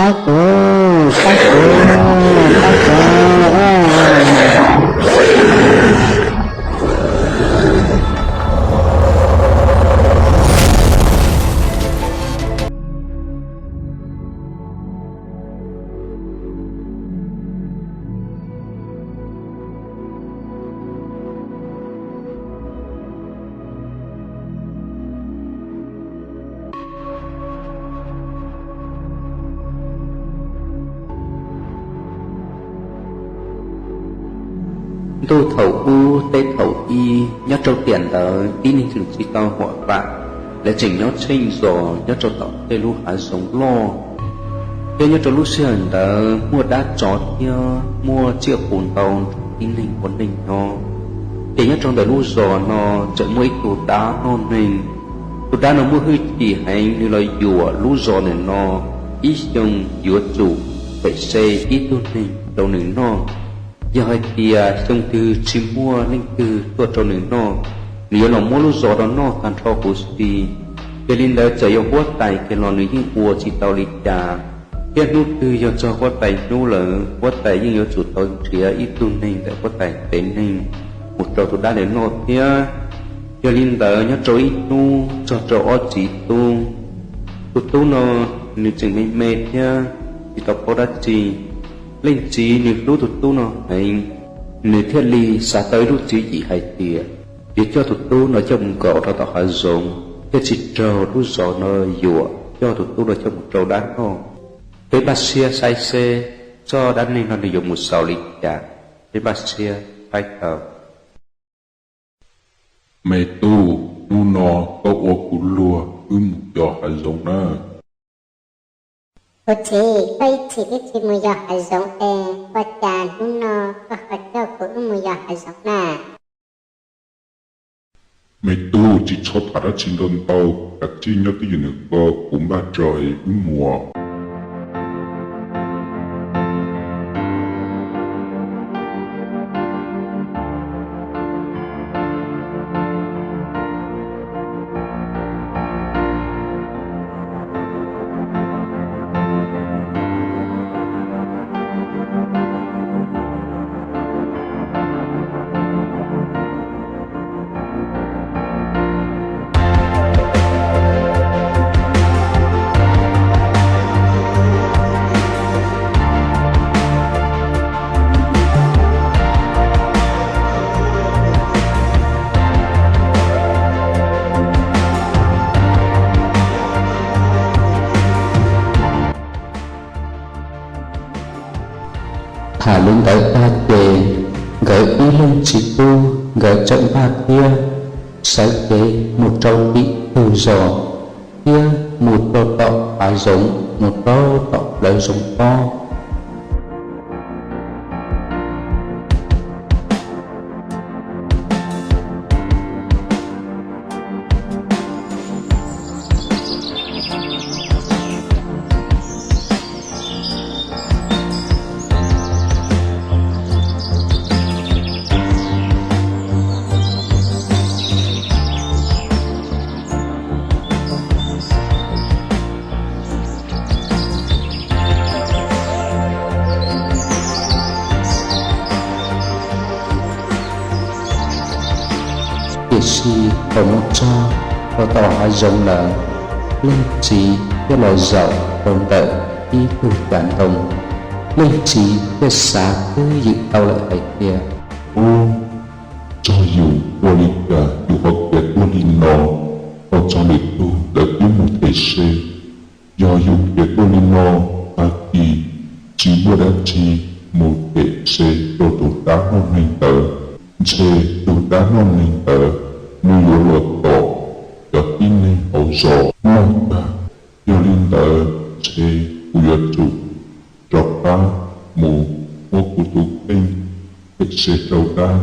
Pab kuv, pab kuv, pab kuv. Ntuj thaum ub teb thaum ib, nyob rau tiam ntawd tib neeg tseem tsis tau huam vam, lawv tseem nyob tsheej zos nyob rau tom tej lub hav zoov loj. Thiab nyob rau lub sij hawm ntawd muaj dab tsov thiab muaj tsiaj qus ntau nrog tib neeg ua neej nyob. Ces nyob rau ntawm lub zos no tseem muaj ib tug dab noj neeg. Tus dab no muaj hwj chim heev, nws los yuam lub zos ntawm no ib xyoo yuav tsum phem se ib tug neeg rau nws noj. Yog hais tias xyoo twg tsis muaj leej twg tuaj rau nws noj, nws yuav los muab lub zos no noj tag nrho huv si. Yog li ntawd txawm yog huab tais kiag los nws yeej ua tsis tau li cas. Thiab hnub twg yog txog huab tais hnub lawm, huab tais yeej yuav tsum tau nrhiav ib tug neeg ntawm huab tais tsev neeg mus rau tus dab ntawd noj thiab. Yog li ntawd nyob rau ib hnub txog rau ob txiv tub, tus tub no nws tseem me me thiab tsis tau paub dab tsi. Leej txiv nws hlub tus tub no heev, nws thiaj li xav tau ib lub tswv yim hais tias yuav coj tus tub no coj mus nkaum rau tom hav zoov thiaj tsis raug lub zos no yuam coj tus tub no coj mus rau dab noj. Peb npaj siab saib seb txoj dab neeg no nws yuav mus xaus li cas. Peb npaj siab saib tau. Me tub, hnub no koj ua kuv luag wb mus yos hav zoov nawb. Kuv txiv, koj ib txhis twb tsis mus yos hav zoov es ua cas hnub no koj ho coj kuv wb mus yos hav zoov na? Me tub, tsis txhob tham dab tsi ntau ntau, kav tsij nyob twj ywm ntawm ko, kuv npaj tso es wb mus. Tham li ntawd tag ces nkawd ib leej txiv tub nkawd txawm npaj thiab sawv cev mus rau tim tog zos thiab mus rau tom hav zoov, mus rau tom plawv zoov pob. Tiam sis thaum mus txog rau tom hav zoov lawm, leej txiv thiaj los zaum rau ntawm ib tug cav ntoo. Leej txiv thiaj xav twb ywm tau lawm hais tias, Ub, txog yus ua li cas yus ho khiav tuaj li no, ho txog lwm tug lawv twb mus them se. Yog yus khiav tuaj li no, tag kis tsis muaj dab tsi mus them se rau tus dab noj neeg ntawd, ntshe tus dab noj neeg ntawd nws yuav los tom cov tib neeg hauv zos noj tag. Yog li ntawd ntshe kuv yuav tsum rov qab mus muab kuv tus kheej them se rau dab,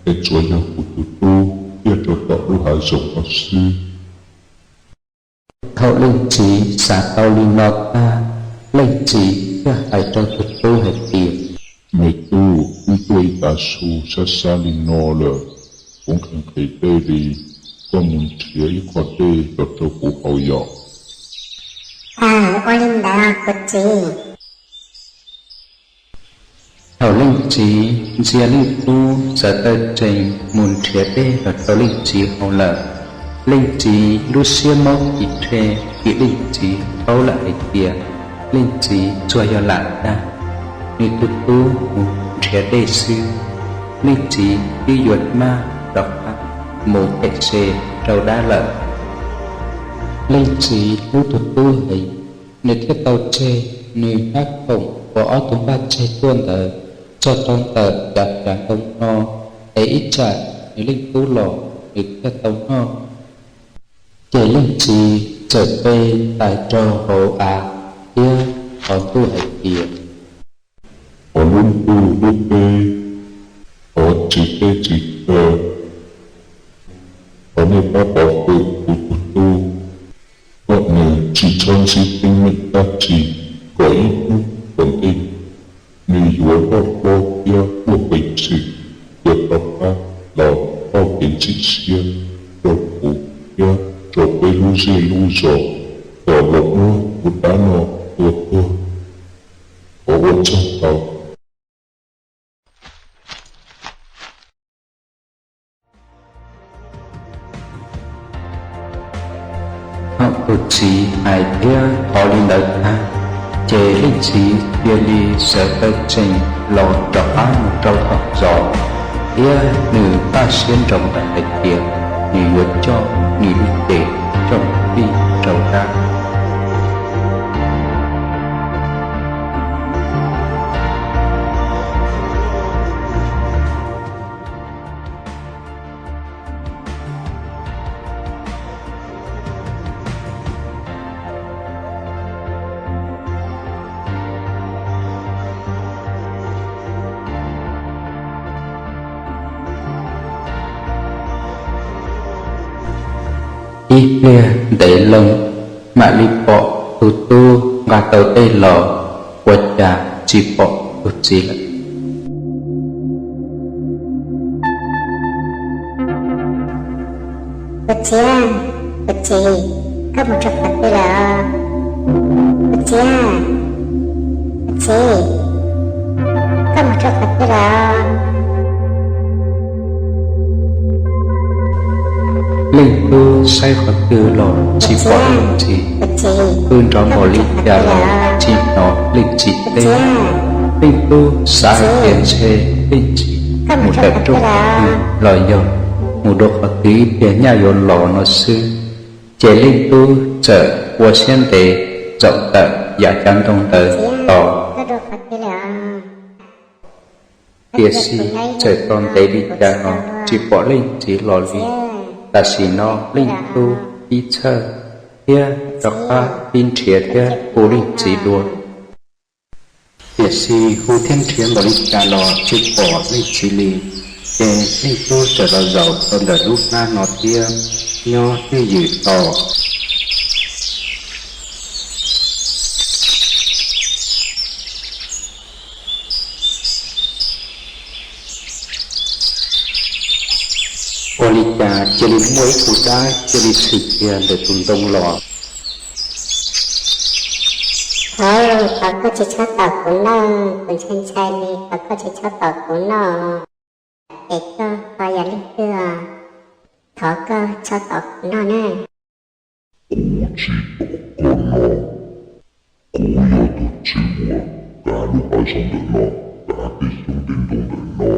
es tsuas yog kuv tus tub thiaj rau tom lub hav zoov no xwb. Thaum leej txiv xav tau li no tag, leej txiv thiaj hais rau tus tub hais tias, Me tub, wb tuaj ib tav su sab sab li no lawm, kuv nqhis nqhis dej li, koj mus nrhiav ib qho dej los rau kuv haus yom. Ua li ntawd kuv txiv. Thaum leej txiv ntxias leej tub txawm taw tsees mus nrhiav dej los rau leej txiv haus lawm, leej txiv lub siab mob kis rhe vim leej txiv paub lawm hais tias leej txiv tsuas yog lam dag nws tus tub mus nrhiav dej xwb. Leej txiv twb yuav maj rov qab mus phem se rau dab lawm. Leej txiv hlub tus tub heev, nws thiaj tau tseg nws hnab khoom uas ob tug npaj tseg tuaj ntawd txog rau ntawm cav tsav ntoo no, es ib tsam nws leej tub los nws thiaj tau noj. Ces leej txiv txawm pe tais rau hauv av thiab thov ntuj hais tias, Thov lub ntuj lub teb, thov tsis teb tsis chaw, thov nej pab pov hwm kuv tus tub, kom nws tsis txhob ntsib teeb meem dab tsi, kom ib hnub tom ntej nws yuav loj hlob thiab muaj peev xwm, yuav rov qab los tau kev ntxim siab rau kuv thiab rau peb lub zej lub zos, kom los muab tus dab no tua tuag. Thov ua tsaug ntau. Thaum tus txiv hais thiab thov li ntawd tag, ces leej txiv cia li sawv taw tsees los rov qab mus rau tom zos, thiab nws npaj siab nroo lawm hais tias nws yuav coj nws lub cev coj mus fij rau dab. Ib pliag ntev loo, mam li pom tus tub nqa tau dej los, ua cas tsis pom tus txiv lawm. Kuv txiv, kuv txiv, koj mus rau qhov twg lawm? Kuv txiv, kuv txiv, koj mus rau qhov twg lawm? Leej tub saib qhov twg los tsis pom leej txiv, pw nrov npaum li cas los tsis hnov leej txiv teb. Leej tub xav hais tias ntshe leej txiv mus tawm rooj qhov twg los yog mus dua qhov twg ib pliag nyaj yuav los no xwb. Ces leej tub txawm ua siab ntev txaum tawm yav cav ntoo ntawd tos. Tiam sis txawm tos ntev li cas los tsis pom leej txiv los li. Tam sim no leej tub pib txhawj thiab rov qab pib nrhiav thiab hu leej txiv dua. Tiam sis hu thiab nrhiav npaum li cas los tsis pom leej txiv li. Ces leej tub txawm los zaum rau ntawm lub hnab no thiab nyob twj ywm tos. Ua li cas cia li muaj ib tug dab cia li tshwm kiag ntawm tus ntoo los. Thov, thov koj tsis txhob tom kuv noj, kuv ntshai ntshai li, thov koj tsis txhob tom kuv noj. Es koj ho yog leej twg? Thov koj txhob tom kuv noj na. Kuv tsis tom koj noj, kuv yog tus tswv uas kav lub hav zoov ntawm no, kav tej xyoob tej ntoo ntawm no.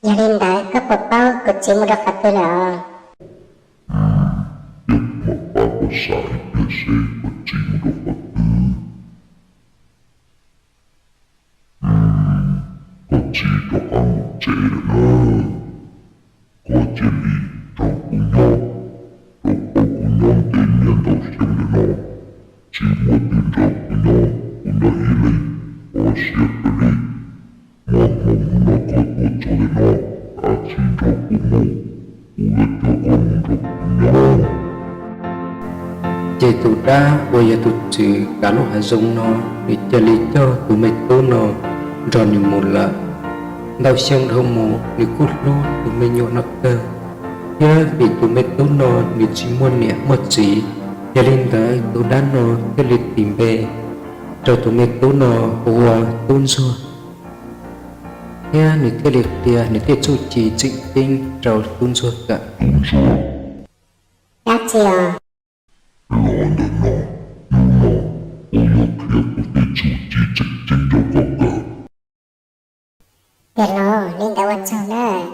Yog li ntawd koj puas paub kuv txiv mus rau qhov twg lawm? Ces kuv mam pab koj xav ib pliag seb koj txiv mus rau qhov twg. Koj txiv rov qab mus tsev lawm na. Koj cia li nrog kuv nyob, rau qhov kuv nyob ntev niaj ntau xyoo ntawm no, tsis muaj twg nrog kuv nyob, kuv nyob ib leeg, kho siab kawg li. Muaj hmoo hnub no koj tuaj txog ntawm no, kav tsij nrog kuv mus, kuv yuav coj koj mus nrog kuv nyob. Ces tus dab uas yog tus tswv kav lub hav zoov no, nws cia li coj tus me tub no nrog nws mus lawm. Ntau xyoo dhau mus nws kuj hlub tus me nyuam no kawg, thiab vim tus me tub no nws tsis muaj niam muaj txiv, yog li ntawd tus dab no thiaj li tis npe rau tus me tub no hu ua Tub Ntsuag. thiab nws thiaj li qhia nws tej txuj ci tseem ceeb rau tub ntsuag kawm. Los ntawm no, hnub no kuv yuav qhia kuv tej txuj ci tseem ceeb rau koj kawm. Tiag los li ntawd ua tsaug nawb.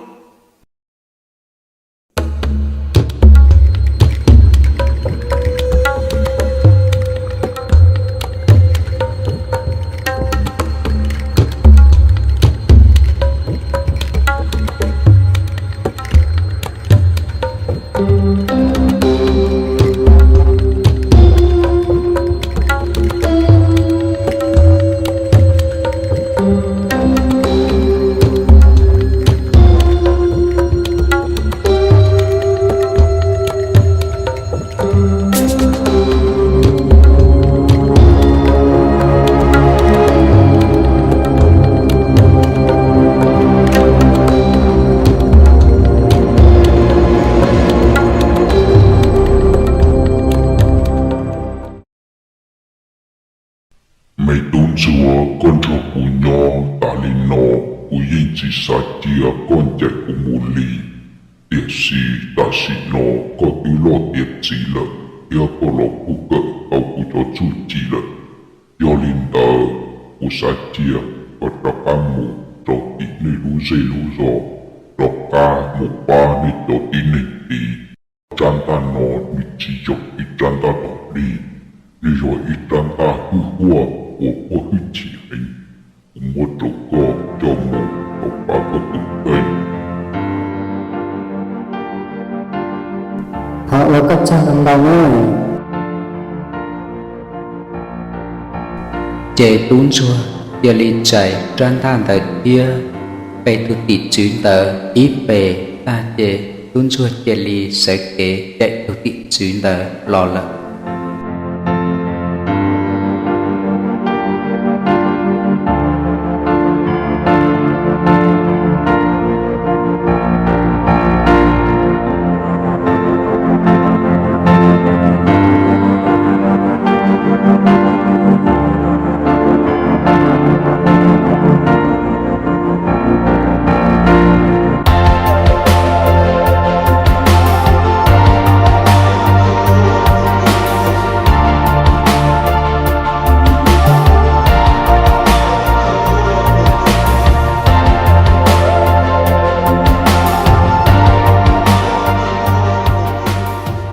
Me tub ntsuag, koj nrog kuv nyob tas li no, kuv yeej tsis xav cia koj ncaim kuv mus li. Tiam sis tam sim no koj twb loj tiav txiv lawm, thiab koj los kuj kawm tau kuv cov txuj ci lawm. Yog li ntawd, kuv xav cia koj rov qab mus rau tim nej lub zej lub zos, rov qab mus pab nej cov tib neeg tid. Rab ntaj no nws tsis yog ib rab ntaj tom li, nws yog ib rab ntaj hwj huaj uas koj hwj chim heev. Kuv muab rau koj coj mus kom pab koj tus kheej. Thov ua koj tsaug ntau ntau nawb. Ces tub ntsuag cia li txais rab ntaj ntawd thiab pe tus tim tswv ntawd ib pe tag, ces tub ntsuag cia li sawv kev caim tus tim tswv ntawd los lawm.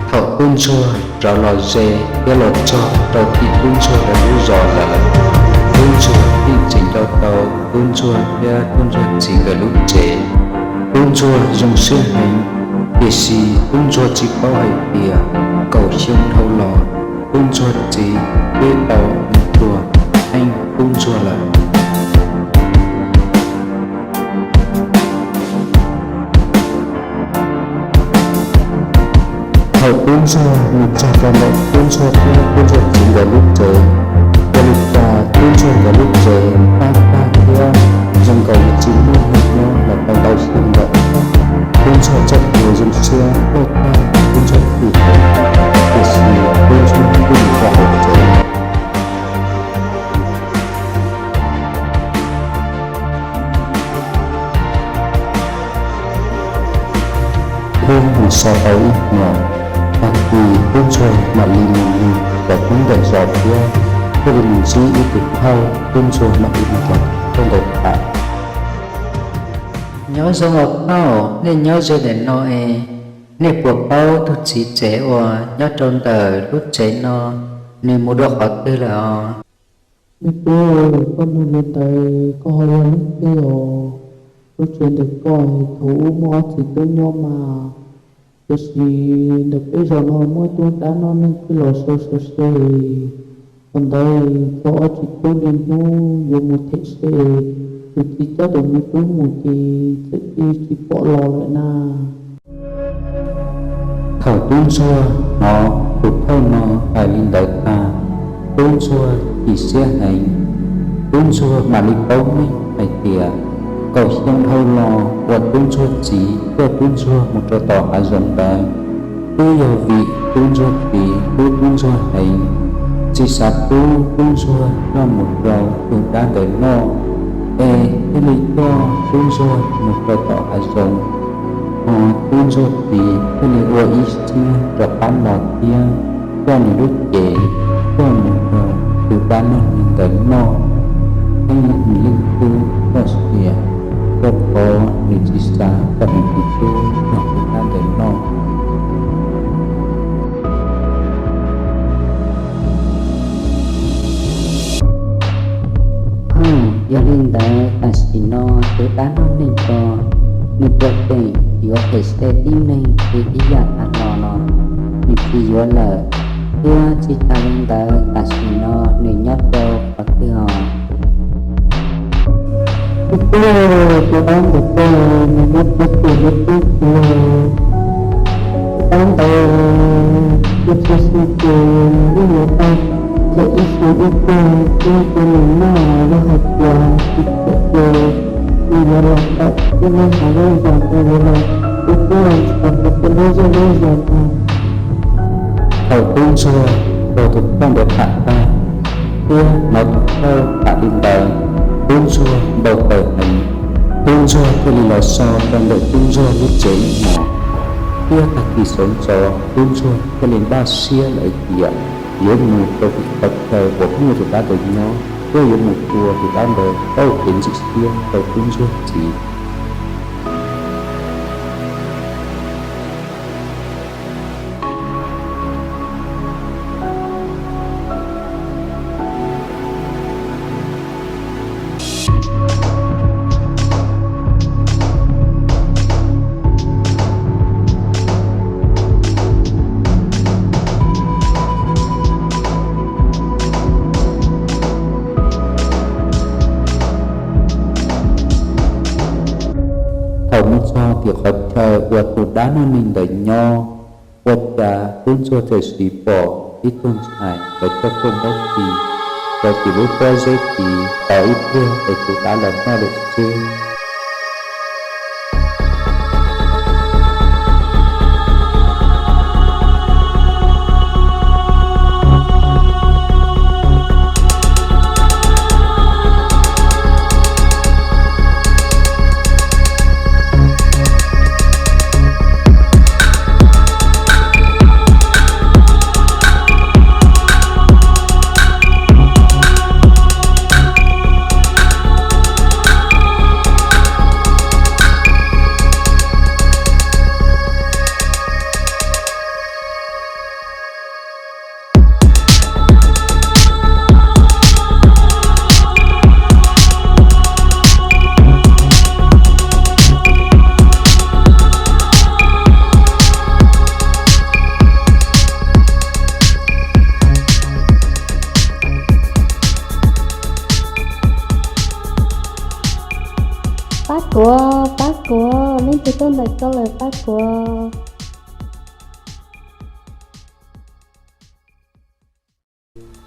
Thaum tub ntsuag rov los ze thiab los txog rau tim tub ntsuag lawv lub zos lawm, tub ntsuag yeej tseem nco tau tub ntsuag thiab tub ntsuag txiv nkawd lub tsev. Tub ntsuag zoo siab heev, tiam sis tub ntsuag tsis paub hais tias kaum xyoo dhau los tub ntsuag txiv twb tau mus tuag theej tub ntsuag lawm. Thaum tub ntsuag mus txog rau ntawm tub ntsuag thiab tub ntsuag txiv nkawd lub tsev, ua li cas tub ntsuag nkawd lub tsev pab pag thiab zoo nkaus li tsis muaj neeg nyob los tau ntau xyoo lawm. Tub ntsuag txoj kev zoo siab loj tag tub ntsuag txhij heev, tiam sis tub ntsuag kuj mus rau hauv tsev. Thiab mus so tau ib hmos, tag kis tub ntsuag mam li mus nug cov tub ntawm zos thiab thiaj li mus ntsib ib tug phauj, tub ntsuag mam li mus nrog phauj ntawd tham. Nyob zoo os phauj, nej nyob ze ntawm no es, nej puas paub tug txiv tsev uas nyob rau ntawm lub tsev no nws mus dua qhov twg lawm os? Me tub, koj nug li ntawd koj ho yog leej twg os? Lub tsev ntawm koj thaum ub muaj ob txiv tub nyob mas, tiam sis ntawm peb zos no muaj tub dab noj neeg pheej los sau sau se. Thaum ntawd txog ob txiv tub niaj hnub yuav mus them se, tus txiv coj tus me tub mus ces txawm cia tsis pom los lawm na. Thaum tub ntsuag hnov tus phauj no hais li ntawd tag, tub ntsuag chim siab heev. Tub ntsuag mam li paub meej hais tias kaum xyoo dhau los uas tub ntsuag txiv coj tub ntsuag mus rau tom hav zoov ntawd twb yog vim tub ntsuag txiv hlub tub ntsuag heev, tsis xav pub tub ntsuag coj mus rau tus dab ntawd noj. es thiaj li coj tub ntsuag mus rau tom hav zoov. Ho tub ntsuag txiv thiaj li ua ib siab rov qab los thiab coj nws lub cev coj mus rau tus dab neeg ntawd noj, thiab nws yeej tub txoj sia, rau qhov nws tsis xav kom nws tus tub nrog tus dab ntawd noj. Yog li ntawd tam sim no tus dab noj neeg ko, nws puas tseem yuav phem xeeb tib neeg li ib yam tag los los? Nws tsis yuav lawm, thiab tsis tas li ntawd tam sim no nws nyob rau qhov twg os? Tus dab ntawd ko, nws nyob pem tus lub teb chaws, tus dab ntawd, tus txawj xyuas ces nws yeej yuav tau ntshe ib xyoo ib tag thiab rau nws noj, yog hais tias tsis phem ces nws yuav los tawm tus lub hav lub zos ntawd yuav los ua tub ua ntxhais rau peb lub zej lub zos ntag. Thaum tub ntsuag raug tus phauj ntawd tham tag thiab hnov tus phauj tham li ntawd, tub ntsuag npau taws heev. Tub ntsuag thiaj li los so rau ntawm tub ntsuag lub tsev ib hmos, thiab tag kis sawv ntxov tub ntsuag thiaj li npaj siab lawm tias yuav mus rau tim qhov chaw uas pheej muaj tus dab ntawd nyob, thiab yuav mus tua tus dab ntawd pauj kev ntxim siab rau tub ntsuag txiv. Thaum mus txog tim qhov chaw uas tus dab noj neeg ntawd nyob, ua cas tub ntsuag txawm sim pom ib tug ntxhais lawv coj tuaj ntaub tis rau tim lub pob zeb tid tau ib pliag es tus dab los noj lawm xwb. Pab kuv, pab kuv, leej twg tuaj ntawm koj lawm, pab kuv.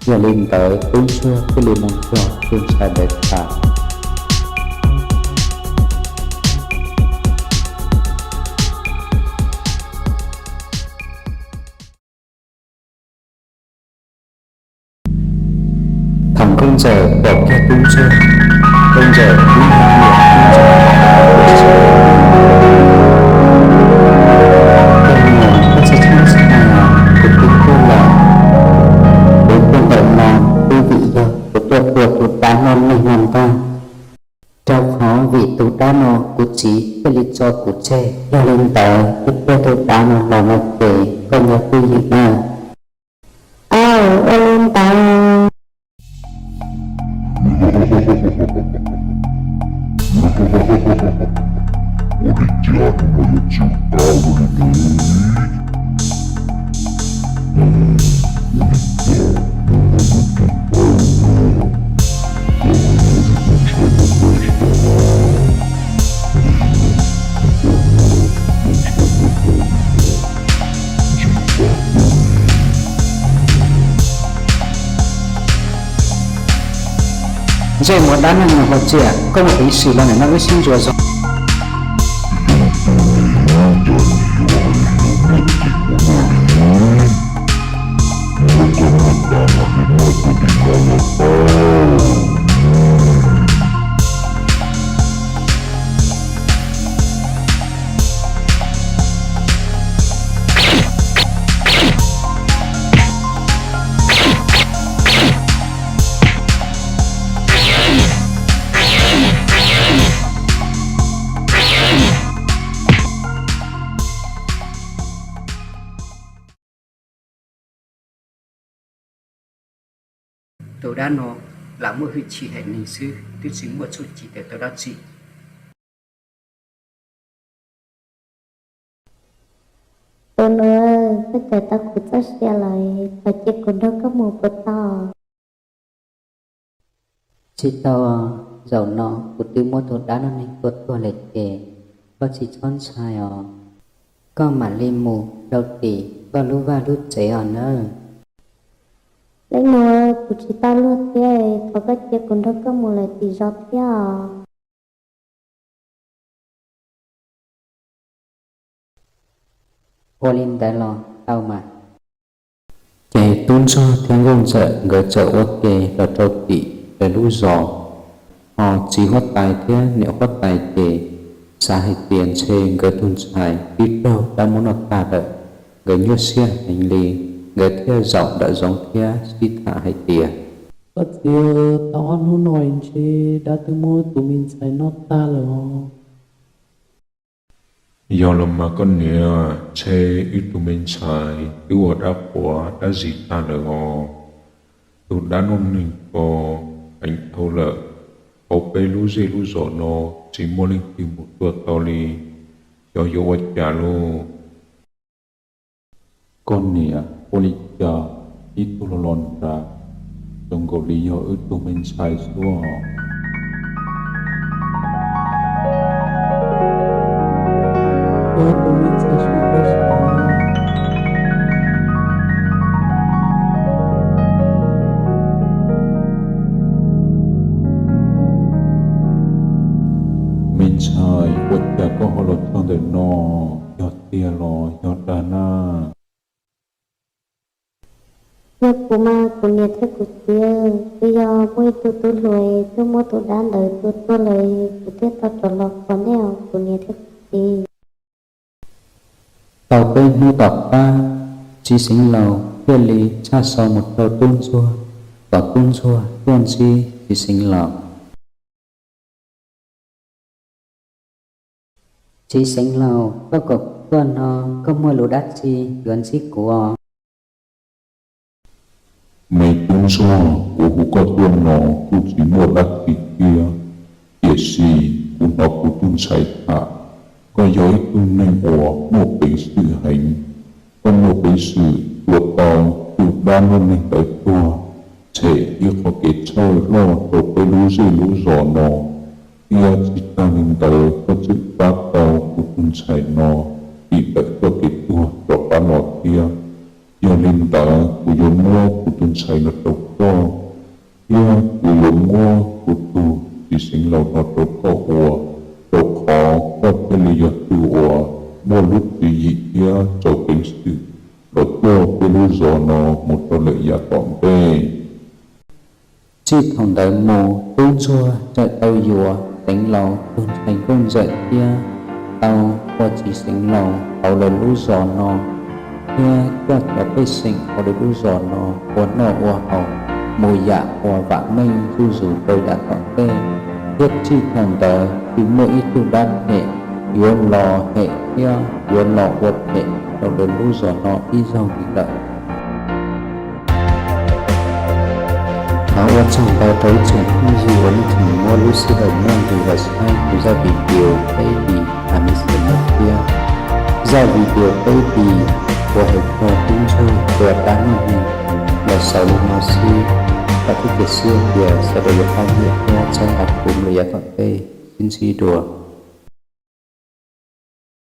Yog li ntawd tub ntsuag thiaj li mus nrog tus ntxhais ntawd tham. Thaum nkauj ntxawm pom kiag tub ntsuag, nkauj ntxawm ib nyuag ntxhais, koj niam, koj txhob txhawj ntxhais, kuv twb tuaj lawm, kuv tuaj ntawm no twb vim yog kuv tuaj tua tus dab noj neeg no ntag. Rau qhov vim tus dab no kuv txiv thiaj li tso kuv tseg, yog li ntawd ib pliag tus dab no los no ces koj nco kuv ywm nawb. Aw, ua li ntawd. Ua li cas hnub no yuav txwm tau ua li ne? Ua li cas hnub no yuav txwm tau ua li, cas hnub no yuav tub ntxhais no ntau tsis tau na? Ua li, ua li cas hnub no tus tub ntxhais no ntau li no, ntxim qab kawg li. Ntsej muag dab neeg Nyuam Hluas Txiaj, koj muaj peev xwm los nim no wb sib ntsuas zog. Leej twg ne, cas nim yuav hais lus muaj tes ua luaj li? Muaj koj muaj tas mas yuav muaj puag tim no los tau. Tus dab no lam muaj hwj chim haiv neeg xwb, twb tsis muaj txuj ci tawm tau dab tsi. Tus nus, koj cawm tau kuv txoj sia lawm, thov cia kuv nrog koj mus puas tau? Tsis tau. Zaum no kuv twb muab tus dab noj neeg tua tuag lawm ces koj tsis txhob ntshai os. Koj mam li mus rau tim koj lub vaj lub tsev os nawb. Leej nus, kuv tsis tau luag thiab, thov koj cia kuv nrog koj mus lawm tim zos thiab os. Ua li ntawd los tau mas. Ces tub ntsuag thiab nkauj ntxawm nkawd txawm ua ke los rau tim lawv lub zos. Ho txiv huab tais thiab niam huab tais ces xav hais tias ntshe nkawd tus ntxhais twb raug dab muab noj tag lawm, nkawd nyuaj siab heev li, nkawd thiaj zaum nram zoov thiab sib tham hais tias, koj txiv, tau ob hnub no ntshe dab twb muab tus me ntxhais noj tag lawm os. Yog los mas koj niam, ntshe wb tus me ntxhais twb ua dab qhuas dab zis tag lawm os. Tus dab noj neeg ko heev dhau lawm, hauv peb lub zej lub zos no tsis muaj leej twg mus tua tau li, xyov yuav ua cas lauj. Koj niam, ua li cas ib tug los los nrad, zoo nkaus li yog wb tug me ntxhais xwb os. Me ntxhais, ua cas koj ho los txog ntawm no, yog tiag los yog dag na? Yog kuv mas kuv niam thiab kuv txiv, twb yog muaj ib tug tub hluas tuaj muab tus dab ntawd tua tuag lawm, kuv thiaj tau rov los qhuas nej os kuv niam thiab kuv txiv. Tau peb hnub tom qab, txiv xeev laus thiaj li tshaj xov mus rau tub ntsuag, kom tub ntsuag tuaj ntsib txiv xeev laus. Txiv xeev laus, koj kom kuv tuaj no, koj muaj lus dab tsi yuav ntsib kuv os? Me tub ntsuag, kuv hu koj tuaj no kuj tsis muaj dab tsi thiab, tiam sis kuv hnov kuv tus ntxhais tham, koj yog ib tug neeg uas muaj peev xwm heev. Koj muaj peev xwm tua tau tus dab noj neeg ntawd tuag, tshem ib qho kev txhawj loj rau peb lub zej lub zos no. Thiab tsis tag li ntawd, koj tseem pab tau kuv tus ntxhais no tim ntawm txoj kev tuag rov qab los thiab. Yog li ntawd, kuv yuav muab kuv tus ntxhais no rau koj, thiab kuv yuav muab kuv tus txiv xeev laus no rau koj ua, rau qhov koj thiaj li yog tus uas muaj lub tswv yim thiab txaus peev xwm los coj peb lub zos no mus rau lawm yav tom ntej. Txij thaum ntawd mus, tub ntsuag txawm tau yuav xeev laus tus ntxhais nkauj ntxawm thiab tau ua txiv xeev laus hauv lawv lub zos no, thiab coj cov pej xeem hauv lawv lub zos no ua noj ua haus, mus yam uas vam meej zuj zus rau yav tom ntej. Thiab txij thaum ntawd tsis muaj ib tug dab phem yuav los hem thiab yuav los ua phem rau lawv lub zos no ib zaug li lawm. Thov ua tsaug ntau rau ib tsoom phooj ywg uas nej tseem muab lub sij hawm muaj nqis los saib kuv zaj video peb Vis Amazing no thiab. Zaj video peb Vis uas hais txog tub ntsuag tua dab noj neeg los xaus li no xwb. Vam thiab cia siab tias sawv daws yuav pab nyiam thiab txhawb nqa kuv mus rau yav tom ntej. Sib ntsib dua.